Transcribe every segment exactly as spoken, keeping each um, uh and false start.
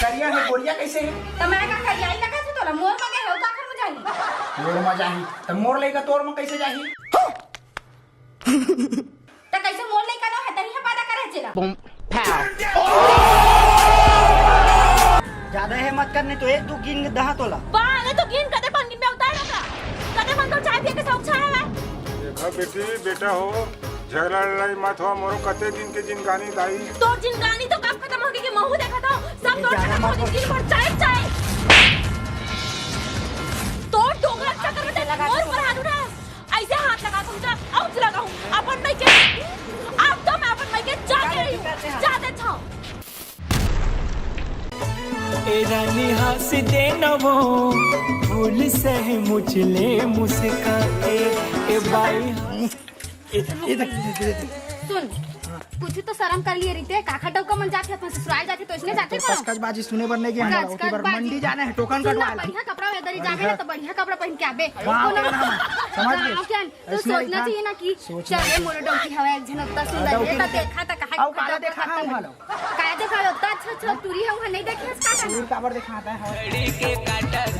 करिया हे, गोरिया कइसे हे? त मैं का करियाई लगत हे तोला? मोर म गे हे, त आखिर म जाही। मोर म जाही, त मोर लइका तोर म कइसे जाही? त कइसे मोर लइका नो हे, तनी ह पैदा करे हे जेला। जादा हे मत कर, नहीं तो एक दू गिन दहा तोला। वाह, नहीं तो गिन कदे कौन गिन में उतार रखा। कदे मन तो चाय पिए के शौक छाया है। देखा बेटी, बेटा हो, झगड़ा लड़ाई मत हो, मोरो कते दिन के जिंदगानी दाई। तोर जिंदगानी तो कब खत्म होगे कि महू देखा तो, सब तोर चक्कर में दिन भर चाय, चाय। तोर डोंगरा चक्कर में तेरे मोर पर हाथ उठा। ऐसे हाथ लगा तुम जा, आउच लगा हूँ। अपन मैं के, अब तो मैं अपन मैं के जाते रही हूँ, जाते था। ए रानी हंस दे न वो, फूल से मुझ ले मुस्का के, ए बाई। सुन, कुछ तो शर्म कर लिए रहिते, काखा डौका मन जाथे, अपन ससुराल जाथे तो इसने जाथे तो कौन? कचकचबाजी सुने बर नहीं गया, हम लोग कचकचबाजी। मंडी जाना है, टोकन सुन ना, कटवा ले। बढ़िया कपड़ा, इधर ही जाबे ना तो बढ़िया कपड़ा पहन के आबे। गाँव के ना हम, समझ गए? गाँव के, तो ऐसने सोचना चाहिए ना कि चल रे मोर डौकी हवा, एक झन उत्ता सुंदर हे, त देखा त कहा अउ काला देखा हम हालो। काय देखा लो, त अच्छा, अच्छा, टूरी हे, वहाँ नहीं देखे हस का करना? टूरी काबर देखा आता है?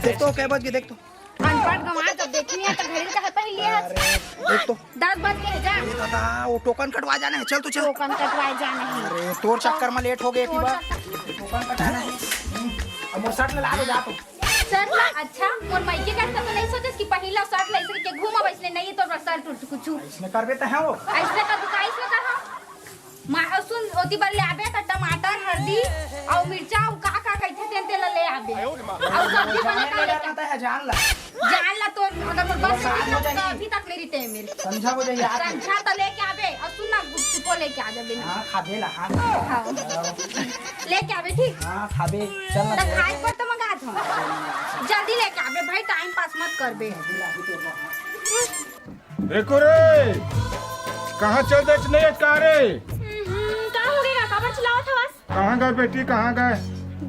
देख तो, कै बज के देख तो। अनपढ़ गंवार, जब देखनी है त घड़ी का है पहले है। अरे, देख तो। दस बज के है, जा। अरे दादा, वो टोकन कटवा जाना है, चल तो चल। टोकन कटवाए जाना है। अरे, तोर चक्कर में लेट हो गए एक ही बार। टोकन कटाना है। अब मोर शर्ट ला दे, जा तो। शर्ट ला, अच्छा, मोर मायके का तो नहीं सोचस कि पहिला शर्ट ला, इसने के घूमब, इसने नहीं तो शर्ट उठ कुछ। इसने करबे त है वो। ऐसने कर, का इसने कर, हाँ? मा-, सुन, ओती बर ले आबे त टमाटर, हल्दी अउ मिर्चा अउ का का कहिथे तेन तेला ले आबे। अउ सब्जी बने का ले आबे। जान ला। जान ला तो अगर मोर बस अभी तक मेरी ते मेरी। समझा हो जाई यार। समझा त लेके आबे अउ सुन ना गुपचुपो लेके आ जाबे ना। हाँ, खाबे ला, हाँ। हाँ। लेके आबे, ठीक? हाँ, खाबे। चल ना। त खाए पर तो मंगा दो। जल्दी लेके आबे भाई, टाइम पास मत करबे। ए कोरे, कहाँ चल देच नहीं अटका रे? हम्म, का हो गया? काबर चिल्लावत हवस? कहाँ गए बेटी, कहाँ गए?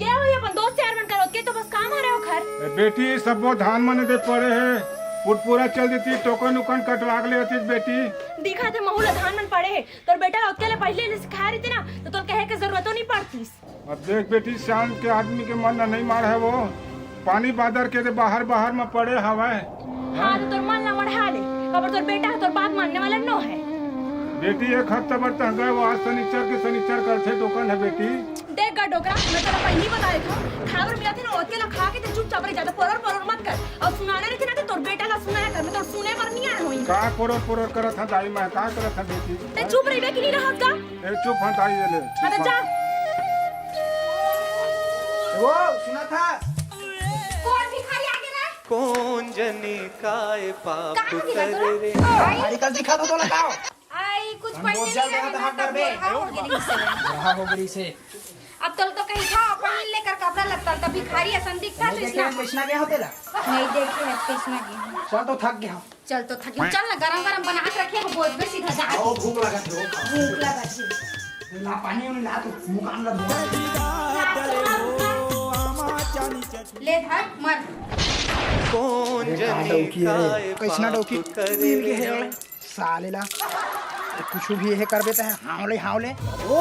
गया होही अपन दोस्त यार मन कर, ओतके तो बस काम हरे ओखर। ए बेटी, सबो धान मने दे पड़े हे, पुरपुरा चल देती, टोकन उकन कटवा के ले आती बेटी। दिखा थे महू ला धान मन पड़े हे, तोर बेटा ला ओतके ले पहले ले सिखाए रहिते ना, तो तोर कहे के जरूरतो नहीं पड़तीस। अब देख बेटी, सियान के आदमी के मन ला नहीं मार है वो। पानी बादर के दे बाहर बाहर में पड़े हवय। हाँ, तो तोर मन ला मढ़ा ले, काबर तोर बेटा ह तोर बात मानने वाला नो है। बेटी, एक हफ्ता बर तह गए, वो आज शनिचर के शनिचर करथे, टोकन है बेटी। देख गा डोकरा, मैं तोला पहिली बता देत हूँ, खाए बर मिलत हे ना, ओतके ला खा के ते चुपचाप रह जा, त पोरोर पोरोर मत कर। अउ सुनाना रहिथे ना, त तोर बेटा ला सुनाया कर, मैं तोर सुने बर नहीं आए होई। का पोरोर पोरोर करत हा दाई, मैं का करत हा बेटी? ते चुप रहिबे कि नहीं रहत गा? ए, चुप हन दाई, ये ले, चुप अरे हन। जा। वो, सुना था? कौन भिखारी आगे रे? कौन जनी काय पाप कहाँ भिखारी करे तोला? रे? आई। भिखारी कस दिखा दो, तोला का हो? आई, कुछ हम पैसे बोझ नहीं जाते रहना, हैं, तो हाथ तब भर दे। बुढ़ा हो गई से। बुढ़ा हो गई से। अब तोल तो कहीं था, अपन ही लेकर कपड़ा लत्ता, तब भिखारी असन दिखता नहीं तो देखे इसना। हैं, कृष्णा गया हो तेला? नहीं देखे हैं, कृष्णा गया हो। चल तो थक गया हो। चल तो थक गया। चल ना, गरम गरम बना के रखे हो, बोझ में सीधा जा। ओ, भूख लगा थे, ओ, खा। भूख लगा थे। ला पानी उनी ला, तू मुकान ला धो। ले धर, मर। कौन अरे, का जनी डौकी है? काय कैसना पाप डौकी? करे मिल गए रे? है साले ला। तो कुछ भी ये कर देता है, हावले, हावले। ओ!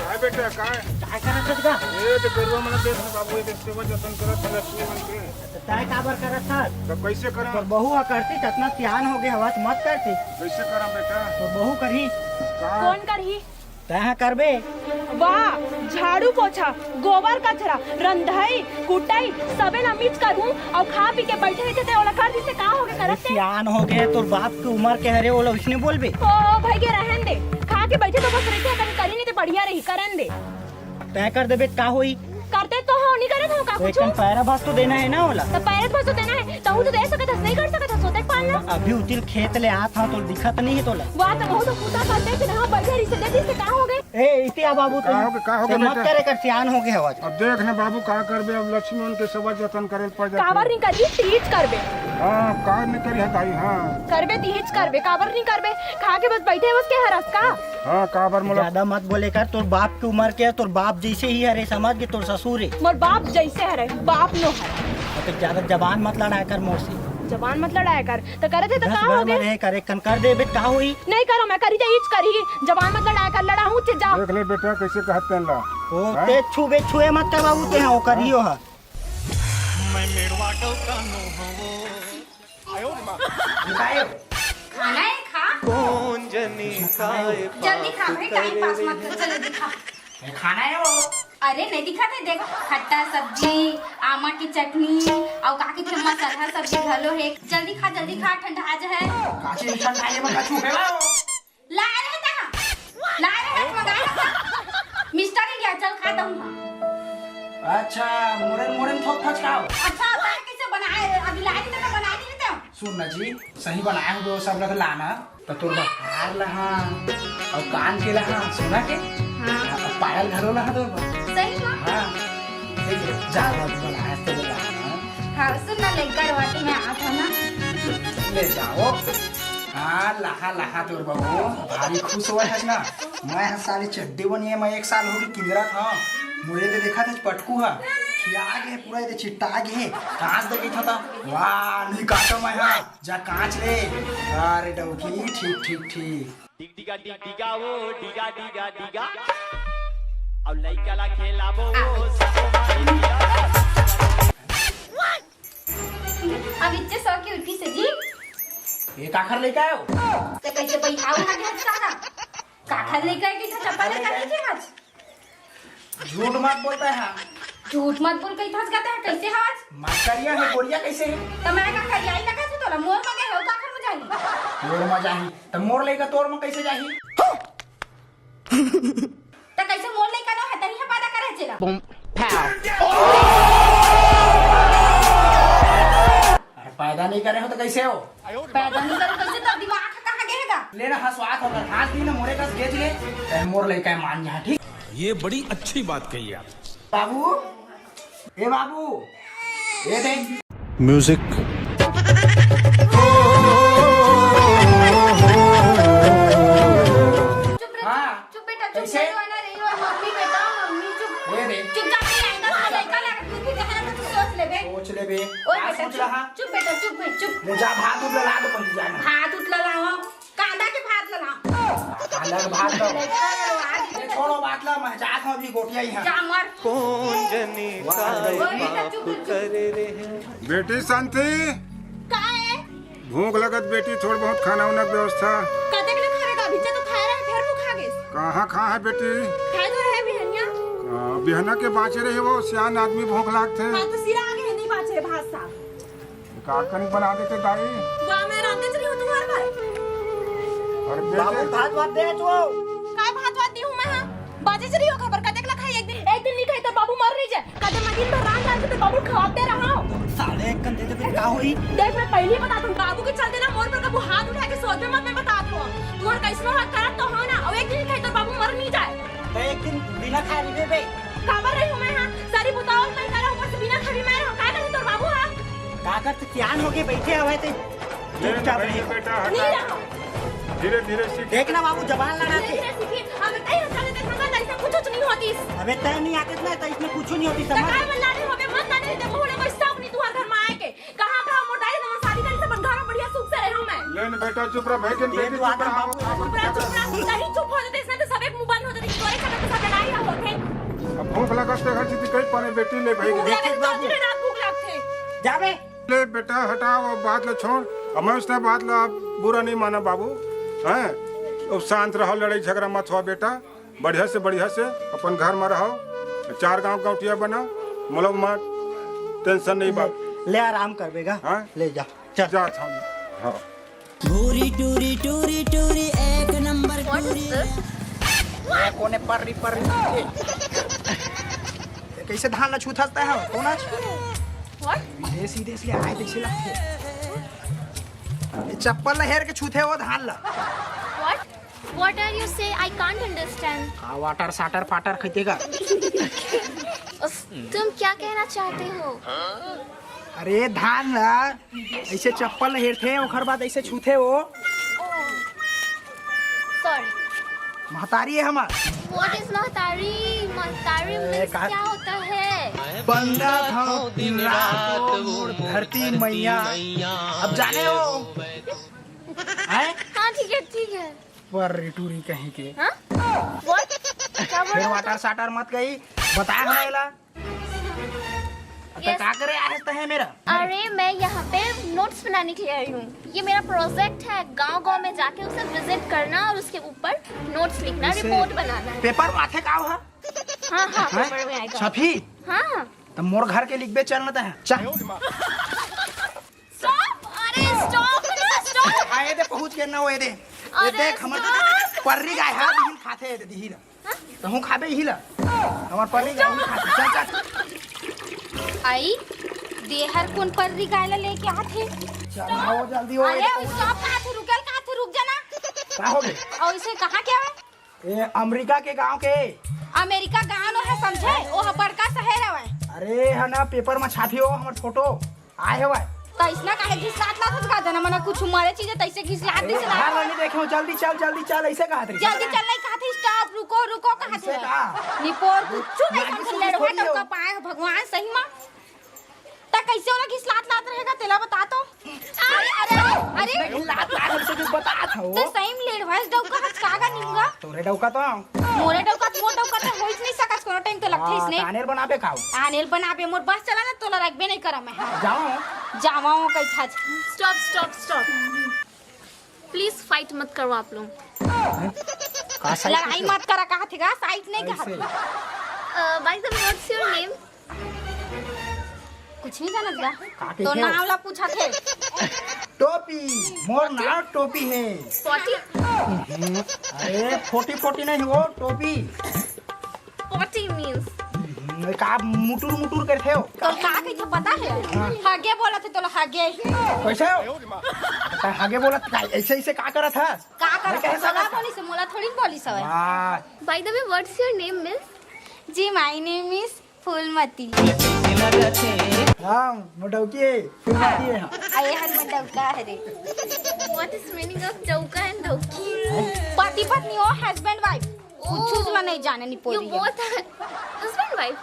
काय बेटा, काय? काय करत हस गा? ए, तो गरुआ मन देख ना बाबू, ये सेवा जतन करत है लक्ष्मी मन के। तो तय काबर करत हस? तो कैसे करा? तोर बहू ह करती, त अतना सियान हो गए हवस, मत करती। कैसे करा बेटा? तोर बहू करही। का? कौन करही? तैं ह करबे। वाह, झाड़ू पोछा, गोबर कचरा, रंधई, कुटई, सबे ला मीच करहूं, अउ खा पी के बैठे रहिथे ते ओला कर दिसे, का होगे अरे करत ते? सियान हो गए, तोर बाप के उम्र के हरे, ओला उसने बोलबे। ओ भाई के रहन दे, खा के बैठे तो बस रहिथे, अगर करी नहीं ते बढ़िया रही, करन दे। तैं कर देबे त का होई? करते तो हो, नहीं करत हो का तो कुछ? एक पैरा भास तो देना है ना ओला। तो पैरा भास तो देना है, तहू तो दे सकत हस, नहीं कर सकत हस, सोते पाल ला। अभी उतिल खेत ले आत हा, तो दिखत नहीं है तोला। वाह, तो बहुत तो पूरा करते कि ना बैठे रही से दे दी से का हो गए? ए, इति आ बाबू, का तू हो गए, का हो गए ते मत बेटा? करे कर, सियान हो गए हवस। अब देख ना बाबू, का करबे, अब लक्ष्मी मन के सेवा जतन करे पड़ जाथे। काबर नहीं करी, तीज करबे। हाँ, का नहीं करी हताई, हाँ। करबे, तीज करबे, काबर नहीं करबे? खा के बस बैठे बस के हरस का? हाँ, काबर मोला ज्यादा मत बोले कर, तोर बाप के उम्र के है, तोर बाप जैसे ही हरे, समझ के तोर ससुर है। मोर बाप जैसे हरे, बाप नो हरे। अबे ज्यादा जबान मत लड़ाया कर मोर से। जबान मत लड़ाया कर। त करे थे त दस का घर हो में गए? रहे करे कन कर देबे त का होई? नहीं करो, मैं करी जाई, करी। जबान मत लड़ाया कर, लड़ा हूँ, जा। देख ले बेटा, कैसे कहत तेन ला। ओ, हैं? ते छुबे छुए मत कर बाबू, ते हो करियो हा। खाना है, खा। जल्दी खा भाई, टाइम पास मत कर, जल्दी खा। ये खाना है वो। अरे, नहीं दिखा थे, देख, खट्टा सब्जी, आमा की चटनी, और का कहते मसाला सब्जी घलो है। जल्दी खा, जल्दी खा, ठंडा आ जाए। काची ठंडा ये मत छू, है वो। ला रहे था, ला रहे था, मंगा रहे था। मिस्टर इंडिया, चल खा दऊंगा। अच्छा, मोरन, मोरन थोक फचकाओ। अच्छा, अब कैसे बनाए? अभी ला रहे थे तो बना नहीं देते हम। सुन ना जी, सही बनाए हो सब लग लाना। त तोर बर हार लहा, अउ कान के लहा, सोना के, हाँ। अउ पायल घलो लहा तोर बर। सही में? हाँ। ठीक है, जा, जा, जा, आज तो जा, हाँ। हाँ, सुन ना, लइका रोवाथे, मैं आत हँव ना। ले जाओ। हाँ, लहा, लहा तोर बहू, भारी खुश होवत हस ना। मैं ह साली चड्डी बनिए, मैं एक साल होगे किंदरत हँव। मोरे दे देखत हस पटकू ह, खिया गे, पूरा एदे चिट्टा गे, कांच दे गई था। वाह, नहीं काटो मैं, हाँ। जा कांच ले। अरे डौकी, ठीक, ठीक, ठीक। डिग डिगा डिग डिगा वो, डिगा डिगा डिगा। अब लइका ला खेलाबो वो, सबो मारी डिगा। अब इच्चे सो के उठी से जी। ये काखर लइका आयो? ते कैसे बैठाऊ ना के सारा? काखर लइका के तो चप्पल लइका के आज। झूठ मत बोलता है। झूठ मत बोल, कहीं फंस गया है, कैसे है आज? मत करिया है, बोलिया कैसे है? तो मैं का करिया ही लगा तू तोला, मोर मगे हो, काखर में जाही? मोर में जाही, तो मोर लइका तोर में कैसे जाही? तो कैसे मोर लइका नो है, तही है पैदा करे चेला। अरे पैदा नहीं करे हो तो कैसे हो? पैदा नहीं करे कैसे, तो दिमाग कहाँ गएगा? ले ना हंसवा, तो हाथ दी ना मोरे कस गेज ले, ते मोर लइका मान जा, ठीक? ये बड़ी अच्छी बात कही आप। बाबू, ए बाबू, ये देख। म्यूजिक। चुप रह, हाँ। चुप बेटा, चुप। कैसे? नहीं रोना, नहीं रोना, मम्मी बेटा, मम्मी चुप। ये देख। चुपचाप नहीं आएगा, लइका लगा, तू भी कहे ना, तू सोच ले बे। सोच ले बे। ओए का बेटा, सोच रहा? चुप, चुप बेटा, चुप बे, चुप। ले जा, भात उत ला दो, पहले जाना। भात उत ला लाओ। कांदा के भात ला। कांदा के भात ला। लइका ला आज ये छोड़ो बात ला, मैं जात हूँ अभी गोटिया ही है। जा मर। कौन जनी वाह, काय ओए बेटा, पाप चुप, चुप। करे रे है। बेटी शांति, का है? भूख लगत बेटी, थोड़ बहुत खाना उना के व्यवस्था। कतेक ले खावे का? अभी तो खाए रहे, फिर भूख आ गइस। कहाँ खा है बेटी? खाए तो रहे बिहनिया। आ, बिहना के बाँचे रहे वो, सियान आदमी भूख लागथे। हाँ, तो सिरा आगे है, नहीं बाँचे है भात साग। का कनी बना देते दाई? वाह, मैं रांधे चली हूँ तुम्हारे भाई। अरे बेटे। बाबू भात वात दे तू। काय भात वात दी हूँ मैं, हाँ? बाजे चली हो खबर, कतेक ला खाई एक दिन, एक दिन नहीं खाई तो बाबू मर नहीं जाए। कदे मैं दिन भर रांध रांध के तो बाबू खवाते रहा हूँ। साले एक कन दे दे, फिर का होई? देख, मैं पहले ही बता दूँ, बाबू के चलते ना मोर पर कबू हाथ उठा के सोच में मत, मैं बता दूँ। तुम्हारे कैसनो हाथ करत तो हो ना, और एक दिन नहीं खाई तो बाबू मर नहीं जाए। तो एक दिन बिना खाए रहिबे बे। काबर रही हूँ मैं, हाँ? सारी बुताओ मैं करा, ऊपर से बिना खाए मैं रहूँ। काय करही तोर बाबू, हाँ? का करथे, सियान होगे, बैठे हवय ते। ले चुपचाप भाई, रही। बेटा, हटा। नहीं रहा। धीरे, धीरे सीख। देख ना बाबू, जबान लड़ाथे। धीरे सीखी। अब तय हो जाने तक हम ऐसा कुछ नहीं होती। अबे तय नहीं आते ना, तो इसमें कुछ नहीं होती, तो समझ? काय बल्ला रहे हो बे, मत ना नहीं दे, मुहूर्त कोई शौक नहीं तुम्हारे घर में आए के। कहाँ, कहाँ मोटाई, तो शादी करे से अपन घर में बढ़िया सुख से रहूँ मैं। ले न बेटा, चुप रह, भाई के ये बेटी, तो चुप आदम रह। बाबू। चुप रह, चुप रह, नहीं चुप हो जाते, इसमें तो सब एक मुंह बंद हो जाते, तोरे चक्कर में सब लड़ाई होते। अब भूख लगत ते घर से कहीं पाने बेटी ले भाई। भूख लगे तो बाबू। दिन रात भूख लगते। जाबे। ले बेटा, हटाओ, अब बात ला छोड़। अब मैं उसने बात ला बुरा नहीं माना बाबू, हैं? अब शांत रहो, लड़ाई झगड़ा मत हुआ बेटा। बढ़िया से, बढ़िया से अपन घर में रहो, चार गांव गौटिया बना, मोला मत टेंशन नहीं बा। ले आराम कर बेगा। हाँ? ले जा, चल। जा था। हाँ। भूरी टूरी टूरी टूरी एक नंबर What is टूरी। This? ये कोने पर री पर री? ये कैसे धान ला छूथस तै हा? कौन आज? What? विदेश विदेश ले आए तैसे लगथे। ये चप्पल ला हेर के छूथे वो धान ला। What? What are you say? I can't understand. का वाटर साटर फाटर खैते का? उस, तुम क्या कहना चाहते हो? अरे धान ला ऐसे चप्पल ला हेरथे, ओखर बाद ऐसे छूथे वो। Oh, sorry. महतारी है हमार। What is महतारी? महतारी ए, means कहा क्या होता है? बंदा था दिन रात वो धरती मैया। अब जाने हो? हैं? हाँ, ठीक है, ठीक है। पर टूरी कहीं के। हाँ? What? क्या बोल फिर रहे हो? वाटर साटर मत गई, बता हमें ला। तो क्या करे आज तहे मेरा? अरे, मैं यहाँ पे नोट्स बनाने के लिए आई हूँ। ये मेरा प्रोजेक्ट है, गांव गांव में जाके उसे विजिट करना और उसके ऊपर नोट्स लिखना, इसे रिपोर्ट बनाना है। पेपर माथे का हुआ? हाँ, हाँ, हैं? पेपर में आएगा। छपी? हाँ। तो मोर घर के लिखबे, चल ना तहे। चल। स्टॉप! अरे, स्टॉप ना, स्टॉप! आ, ये दे, पहुंच गए ना, वो ये दे। ये अरे, देख, हमर स्टॉप! पर्री गाय, हाँ, दिहिन खाथे, ये दे, दिहिन। हाँ? तहूँ खाबे इही ला? हमर पर्री गाय ही खाथे। चल, चल। आई, देहर कोन पर्री गाय ला लेके आथे? चल, आओ, जल्दी हो, अरे, ये ओ, स्टॉप, कहाँ थे? रुकल, कहाँ थे? रुक जाना। का हो गए? और इसे कहाँ क्या है? ए, अमेरिका के गांव के। अमेरिका गांव नो है, समझे? ओ ह बड़का शहर हवय। अरे, है ना, पेपर में छापी हो हमर फोटो। आए हवय। तो इसना काहे घिसलात लात हस का जना? मना कुछ मरे चीज है, तैसे घिसलात अरे, घिसलात। घर नहीं देखे हो, जल्दी चल, जल्दी चल, ऐसे कहत रही। जल्दी चल नहीं कहत ही, स्टॉप, रुको, रुको कहत ऐसे है। का? निपोर कुछ नहीं, लागी समझ सुगी ले रहा थोड़ी हो। का पाए हो भगवान सही में। त कैसे वाला घिसलात लात रहेगा, तेला बता तो। अरे, अरे, अरे। इसने घिसलात लात हमसे कुछ बता था वो। तो सही में लेड़ भैंस डौका हच कागा निमगा। तोरे डौका तो। मोरे डौका, मोर डौका तो होइच नहीं सकत कोनो टाइम तो लगथे हाँ, इसने। तानेल बनाबे खाओ। तानेल बनाबे, मोर बस चला ना, तोला रखबे नहीं करा मैं। जाओ। जावा हो कई था। Stop, stop, stop. Please fight मत करो आप लोग। का साइड लड़ाई पूछे? मत करा, कहा थे का? साइड नहीं कहा ऐसे। थे। Uh, by the way, what's your name? कुछ नहीं जानत गा। का तो कहिथे? नाम ला पूछा थे। टोपी, मोर नाम टोपी है। फोर्टी? हम्म, अरे, फोर्टी फोर्टी नहीं हो, टोपी। Forty means? हम्म, का मुटुर मुटुर करथे हो? तो का कहिथे पता है? हाँ। हगे बोला थे, तोला हगे। कैसे हो? त हगे बोलत का, ऐसे, ऐसे का करत हस? का करत हस? तोला बोली से, मोला थोड़ी बोली सवय। वाह। By the way, what's your name, miss? Ji, my name is Phoolmati. हाँ, मोटौकी है, फूलमती है, हाँ। अये हर मोटौका हरे। What is meaning of डौका and डौकी? पति पत्नी हो, husband wife। ओ। कुछ ला नहीं जाने, नहीं you पोरी है। Both are husband wife?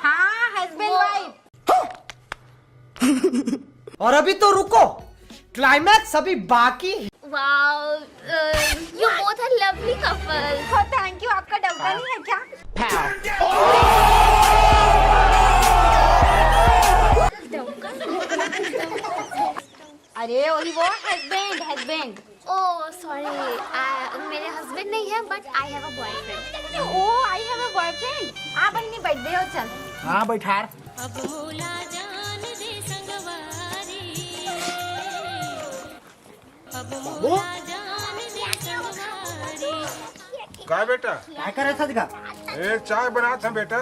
हाँ, husband वो wife। और अभी तो रुको, क्लाइमैक्स अभी बाकी है। Wow, uh, you both are lovely couple। Oh, thank you। आपका डौका नहीं है क्या? अरे, वही वो husband, husband। Oh, sorry, मेरे हस्बैंड नहीं है, but I have a boyfriend। Oh, I have a boyfriend। आ बहिनी, बैठ गए हो, चल। हाँ, बैठार। अब मोला जान दे संगवारी, अब मोला जान दे संगवारी। का बेटा? काय करत हस गा? ए, चाय बनात हँव बेटा।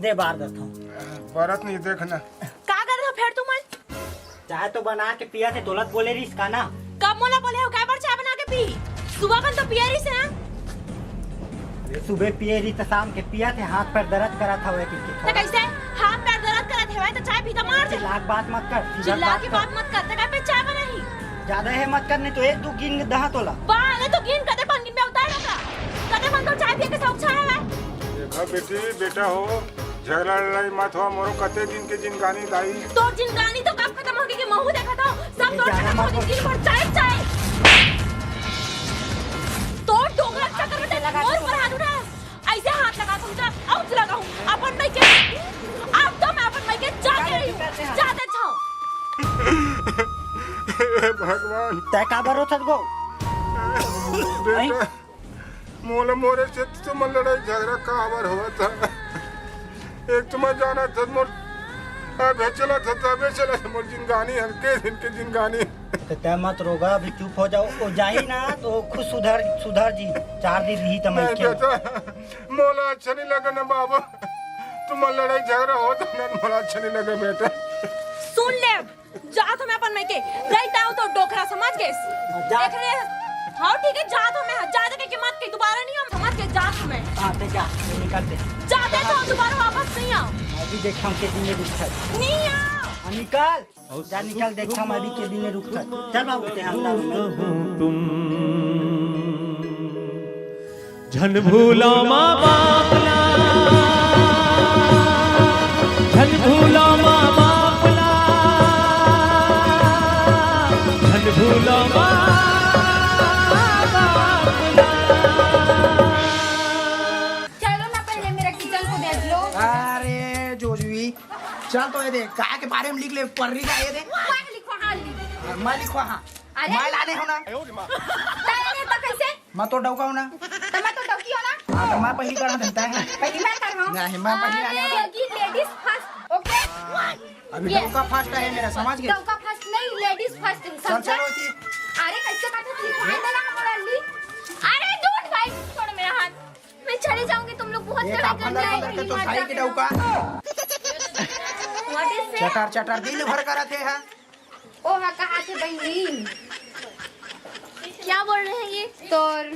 दे बार दत हँव। बरत नहीं देखना। का करत हव फेर तुमन? चाय तो बना के पिया थे, तोला बोले रिस का ना? कब मोला बोले हो, काय बर चाय बना के पी? सुबह कन तो पिया रिस है। अरे सुबह पिए रिस त शाम के पिया थे, हाथ पैर दर्द करत हवे कि त कैसे? हाथ पैर दर्द करत हवे त चाय पी त मर जा। चिल्ला के बात मत कर, सीधा चिल्ला बात के कर। बात मत कर, त काय पे चाय बनाही? ज्यादा है मत कर, नहीं तो एक दो गिन दहा तोला। बा, ले तो गिन, कते पन गिन में उतार का? कते पन तो चाय पिए के शौक छा हवे? देखा बेटी, बेटा हो, झगड़ा लड़ाई मत हो, मोरो कते दिन के जिंदगानी दाई। तोर जिंदगानी तो कब खत्म होगे कि महू देखत हँव, सब ए, तोर ज्यादा खत्म मत होगे, बोल। दिन भर चाय चाय। तोर डोकरा के चक्कर में लगा मोर के पर हाथ उठा, ऐसे हाथ लगा समझा, आउच लगा हूँ, अपन मइके, अब तो मैं अपन मइके जाके रही हूँ, जाते छाओ। हे भगवान। तै काबर रोथस गो? बेटा, मोला मोरे से तुमन लड़ाई झगड़ा काबर होवत हे? एक तो मैं जानत हँव मोर अबे चलत हे, तबे चलत हे, मोर जिनगानी हल्के दिन के जिनगानी। त तै मत रोगा, अभी चुप हो जाओ। वो जाही ना तो खुद सुधर, सुधर जी, चार दिन रही त मैं नहीं खेल। बेटा, मोला अच्छा नहीं लगा ना बाबू, तुमन लड़ाई झगड़ा होत हे ना, मोला अच्छा नहीं लगा बेटा। सुन ले, जात हँव मैं अपन मइके, रही ताऊ तो डोकरा समझ गेस। जा। देख रे, हाँ ठीक है, जात हँव मैं, जा देखे कि मत के दोबारा नहीं हम समझ के जात हँव मैं। हाँ, ते जा, ते निकल दे। जाते तो दोबारा वापस नहीं आओ। मैं भी देखता हूँ के दिन में रुकता है। नहीं आओ। हाँ, निकल। जा निकल, देखता हूँ मैं भी के दिन में रुकता है। चल बाबू, ते हम दारू में। झन भूला माँ बाप ला, झन भूला चल तो ये दे, गाय के बारे में लिख ले, पर्री का ये दे। मैं लिखवा, हाँ, लिख। मैं लिखवा, हाँ। अरे। मैं लाने हो ना। तय नहीं तो कैसे? मैं तो डौका हूँ ना। तो मैं तो डौकी हूँ ना। हाँ, तो मैं पहली करना देता है। पहली मैं कर रहा हूँ। नहीं, मैं पहली लाने वाला। अरे, ये ladies first, okay? अभी Yes. डौका first है मेरा, समझ गए? डौका first नहीं, ladies first, चल, समझा? चलो, इसी अरे, कैसे करते तू? ये? हाथ देना हमारा ली। अरे, don't भाई, छोड़ मेरा हाथ। मैं चली जाऊंगी, तुम लोग बहुत ये लड़ाई काफन करने दर आए बंदर हो। के तो साई की डौका। What is it? चटर, चटर, दिन भर करत हे, हाँ। ओ हा, कहा थे बहनी? क्या बोल रहे हैं ये? तोर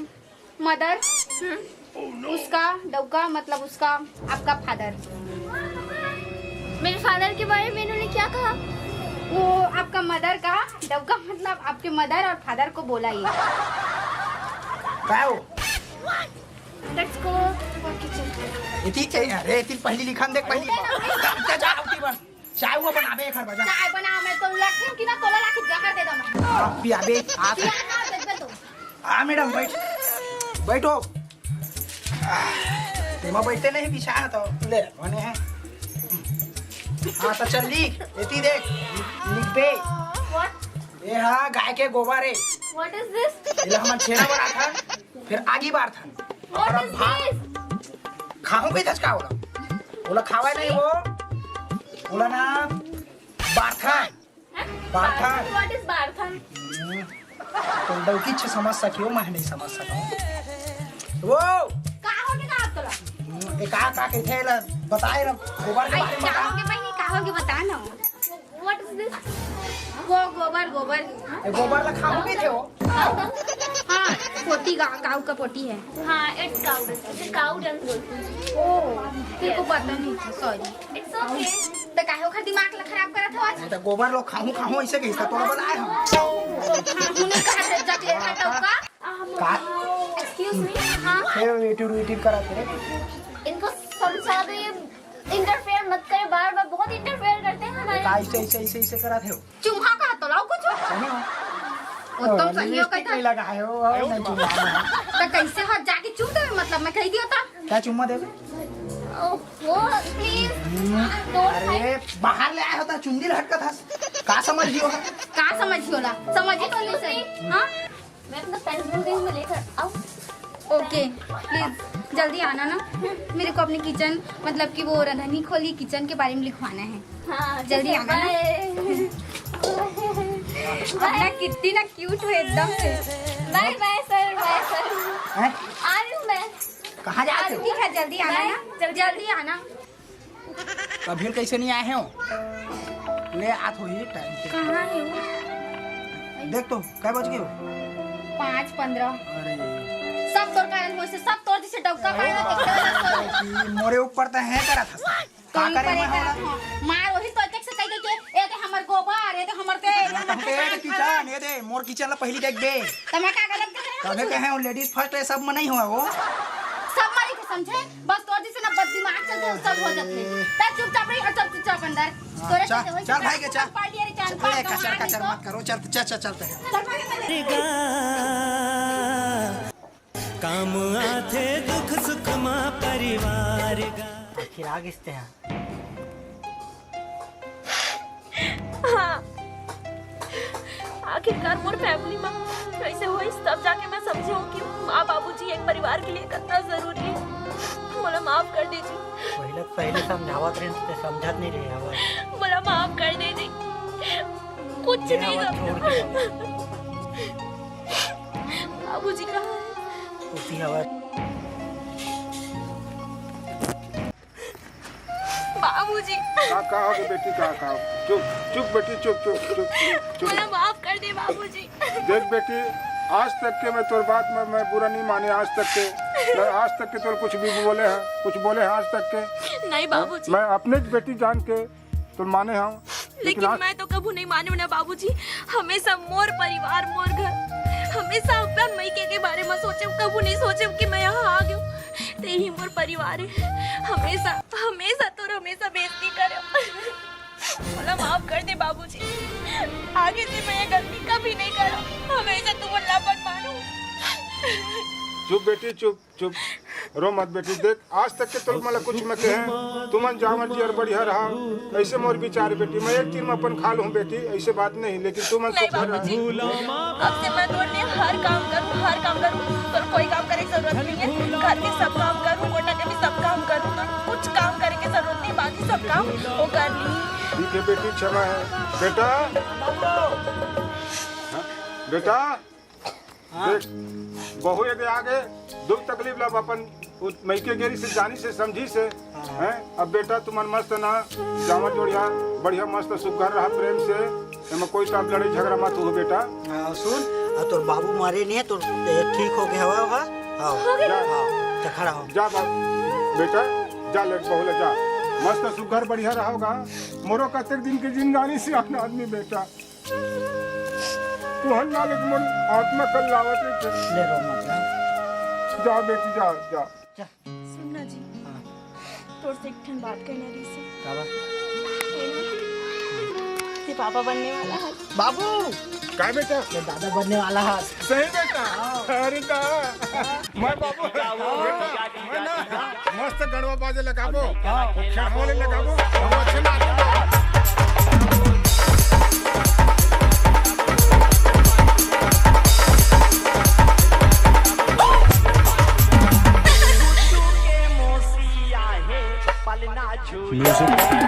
mother, उसका डौका, मतलब उसका, आपका father। मेरे father के बारे में इन्होंने क्या कहा? वो आपका mother का डौका, मतलब आपके mother और father को बोला ये। काय हो? Let's go for kitchen. इतनी चाहिए, अरे, इतनी पहली लिखन देख, पहली। जा, जा, उठी बस। चाय वो बनाबे, एक हर बजा। चाय बना, मैं तो लट्ठे की ना तोला लाके जहर दे दो मैं। हाँ, पियाबे, आ। पिया ना, दे दे तो। आ, madam, बैठ। बैठो। तेमा बैठते नहीं, बिछा है तो ले, बने हैं। हाँ, तो चल लिख, एती देख, लिख बे। What? ये हाँ, गाय के गोबर है। What is this? ये हमन छेना बनाथन, फिर आगी बारथन। What is this? खाहूं भी धचका होला। ओला खावे नहीं वो। ओला ना बारथन। हैं? बारथन। What is बारथन? हम्म। तो डौकी छे समझ सकियो, मैं नहीं समझ सका। वो। का हो गया आप तोला? हम्म, ये का, का कहते हैं ला, बताए ला, गोबर के आई, बारे में का बता। हो गया बहनी, का हो गया बता ना। What is this? वो गोबर, गोबर। ये गोबर ला खाहूं भी थे वो। हाँ, पोटी गा-, गाँव का पोटी है। हाँ, it's cow dung। इसे cow dung बोलते हैं। ओ, तेरे को पता नहीं था, sorry। It's okay। तो काहे ओखर दिमाग ला खराब करत हो आज? ये तो गोबर ला खाहूं, खाहूं ऐसे कहिस, तो तोला बनाए हम। हाँ, उन्हें कहा था, जब ये था तब का? का? Excuse me, हाँ? फिर इटिर इटिर करत है। इनको समझा दो, ये interfere मत करे, बार-बार बहुत interfere करते हैं हमारे। का ऐसे, ऐसे, ऐसे, ऐसे करत है वो? चुम्हा का तो लाओ कुछ। सही हो। वो तुम सही हो lipstick कहता। नहीं लगाए हो, और नहीं चुम्मा। तो कैसे हाथ जाके चुम देवे, मतलब मैं कह दिया था। क्या चुम्मा देवे? ओहो, please, हम्म। Don't fight। अरे, बाहर ले आया होता, चुंदी लटका था। का समझ लियो है? का समझ लियो ला? समझ ही तो नहीं सही। हाँ? मैं अपना पेन भूल गई हूँ, मैं लेकर आऊँ। ओके, प्लीज जल्दी आना ना, मेरे को अपनी किचन, मतलब कि वो रंधनी खोली किचन के बारे में लिखवाना है। हाँ, जल्दी ठीक है, आना ना। बाय। अपना कितनी ना क्यूट हो एकदम से। बाय बाय सर, बाय सर। हैं? आ रही हूँ मैं। कहाँ जा रहे हो? ठीक है, जल्दी आना बाय। ना, जल्दी, जल्दी आना। अभी कैसे नहीं आए हो? ले आत होही टाइम पे। कहाँ है वो? देख तो, कै बज गए हो? पाँच पन्द्रह। अरे। सब तोर कारण होइसे, सब तोर जैसे डौका अरे पाड़ा बाप के रे, मोरे ऊपर तो है करा था। का करे मैं होला? मार वही तो एक एक से कह के, ए ते हमर गोबर, ए ते हमर ते, ए ते हमर ते, ते किचन, ए दे, मोर किचन ला पहली देख बे। त मैं का गलत कह रहा हूँ? तबे कहे हो, ladies first है, सब में नहीं हुआ वो। सब में नहीं थे, समझे? बस तोर जैसे ना बद दिमाग चलते हैं, सब हो जाते हैं। तब चुपचाप रही और तब चुपचाप अंदर। हाँ, तोरे चल, चलते वही चल सब भाई के, चल। पार्टी अरे चांद चल, ए, पार्टी कचर, मार कचर दो। मत करो, चल, चल, चल, चल, चल। चल भाई, चल। काम आथे दुख सुख मा परिवार गा। आखिर आ गिस ते हा। हाँ। आखिरकार मोर फैमिली में ऐसे होइस, तब जाके मैं समझे हूँ कि माँ बाबूजी एक परिवार के लिए कितना जरूरी है। मोला माफ कर दीजिए। पहले, पहले समझावत रहे ते समझत नहीं रहे हवा। मोला माफ कर दीजिए। कुछ ये नहीं हवा समझा। छोड़ के। बाबूजी कहाँ है? उसी हवा। बाबूजी। का, का हो गया बेटी, का, का हो? चुप, चुप बेटी, चुप, चुप, चुप, चुप। मुझे माफ कर दे बाबूजी। देख बेटी, आज तक के मैं तोर बात में मैं बुरा नहीं माने, आज तक के, मैं आज तक के तोर कुछ भी बोले हैं, कुछ बोले हैं आज तक के? नहीं बाबूजी। मैं अपने बेटी जान के तो माने हूँ, लेकिन लेकिन आज मैं तो कभू नहीं मानू ना बाबूजी। हमेशा मोर परिवार, मोर घर, हमेशा अपन मइके के बारे में सोचे, कभू नहीं सोचे कि मैं यहाँ आ गयो। ते ही मोर परिवार है। हमेशा, हमेशा तोर हमेशा बेइज्जती करे। मोला माफ कर दे बाबूजी, आगे से मैं ये गलती कभी नहीं करूँ। हमेशा तू मोला अपन मानो। चुप बेटी, चुप। चुप। रो मत बेटी, देख आज तक के तोर मन ला कुछ मैं कहे, तुमन जामर जियर बढ़िया रहा। ऐसे मोर विचार बेटी, मैं एक तीन में अपन खा लूँ बेटी, ऐसे बात नहीं, लेकिन तुमन नहीं सुख बाबू रहा। जी, अब से मैं तोर लिए हर काम करूँ, हर काम करूँ। तोर कोई काम करे की जरूरत नहीं है, घर के सब काम करूँ, मोटा के भी सब काम करूँ। तोर कुछ काम करे की जरूरत नहीं, बाकी सब काम वो कर ली। ठीक है बेटी, क्षमा है बेटा। हाँ, बेटा, हाँ। देख, बहू ये आगे दुख तकलीफ ला अपन उ-, मइके गेरी से जानी से समझी से, हाँ। हैं? अब बेटा तुमन मस्त ना जामर जोड़िया, बढ़िया मस्त सुघर रहा प्रेम से, एमा कोई तो अब लड़ाई झगड़ा मत हो बेटा। हाँ, सुन, अब तोर बाबू मरे नहीं है, तो ठीक हो गया हवा होगा। हाँ, हो गया? हाँ, तो खड़ा हो। जा बाप, बेटा, जा ले बहू ले जा, मस्त सुघर बढ़िया रहोगा। मोरो कतेक दिन के जिंदगानी से अपना आदमी बेटा, तुहर लाल एक मन आत्मा कल लावत रहिथे। ले रो मत ना। जा बेटी, जा, जा। सुन ना जी, हाँ। तोर से एक ठन बात कहना रहिस हे। का बात? ये ना, ये पापा बनने वाला है। बाबू! काय बेटा? ये दादा बनने वाला है। सही बेटा? हाँ। अरे दा, मैं बाबू, बेटा, मैं ना, मस्त गड़वा बाजे लगाबो, हाँ। खेड़वा ले लगाबो, वो अच्छे नाचे। Music.